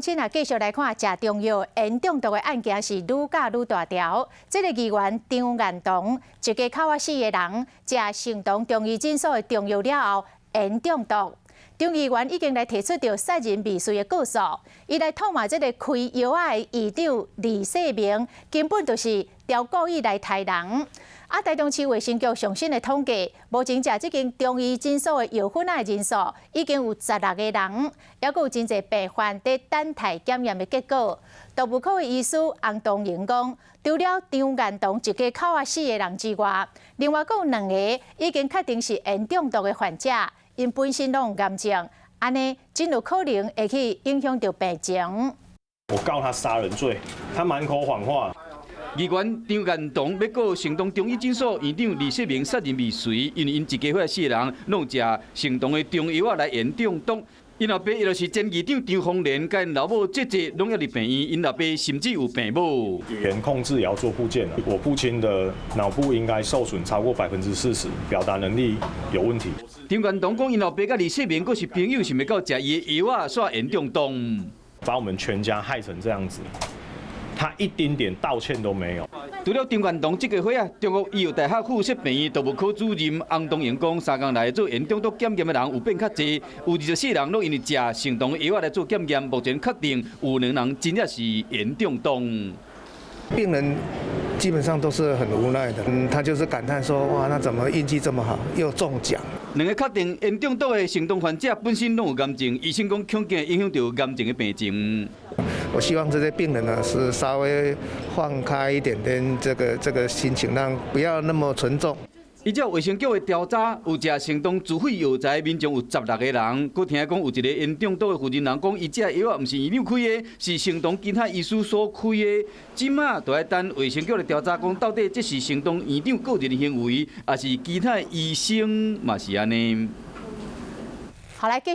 先來繼續來看食中藥鉛中毒的案件是愈咬愈大條。這個議員張彥彤一家口仔四个人，食成東中醫診所的中藥了後鉛中毒。張議員已經來提出著殺人未遂的告訴，伊來痛罵這个開藥仔的院長李世明，根本就是刁故意來刣人。啊，台中市衛生局上新的統計，目前食這間中醫診所的藥粉仔的人數已經有16個人，猶閣有真濟病患佇等待檢驗的結果。毒物科的醫師洪東榮講，除了張彥彤一家口仔四个人之外，另外閣有兩個已經確定是鉛中毒的患者，𪜶本身攏有癌症，按呢真有可能會去影響著病情。我告他殺人罪，他滿口謊話。議員張彥彤欲告成東中醫診所院長李世明殺人未遂，因為𪜶一家伙四个人攏食成東的中藥仔來鉛中毒。𪜶老爸伊就是前議長張鳳蓮，佮𪜶老母姐姐攏猶佇病院，𪜶老爸甚至有病母。語言控制也要做復健。我父親的腦部應該受損超過40%，表達能力有問題。張彥彤講，𪜶老爸佮李世明閣是朋友，想袂到食伊的藥仔，煞鉛中毒，把我們全家害成這樣子。他一丁點道歉都沒有。除了張彥彤這家伙仔，中國醫藥大學附設病院毒物科主任洪東榮講，3工來做鉛中毒檢驗的人有變較濟，有24人攏因為食成東的藥仔來做檢驗，目前確定有兩人真正是鉛中毒。病人基本上都是很無奈的，他就是感嘆說：哇，那怎麼運氣這麼好，又中獎。兩个確定鉛中毒的成東患者本身攏有癌症，醫生講恐驚影響著癌症的病情。我希望這些病人呢，是稍微放開一點點這個心情，讓不要那麼沉重。依照衛生局的調查，有食成東自費藥材民眾有16個人，閣聽講有一个鉛中毒的負責人講，伊食藥仔毋是院長開的，是成東其他醫師所開的。這馬就愛等衛生局來調查，講到底這是成東院長個人的行為，抑是其他醫生嘛是按呢？好來繼。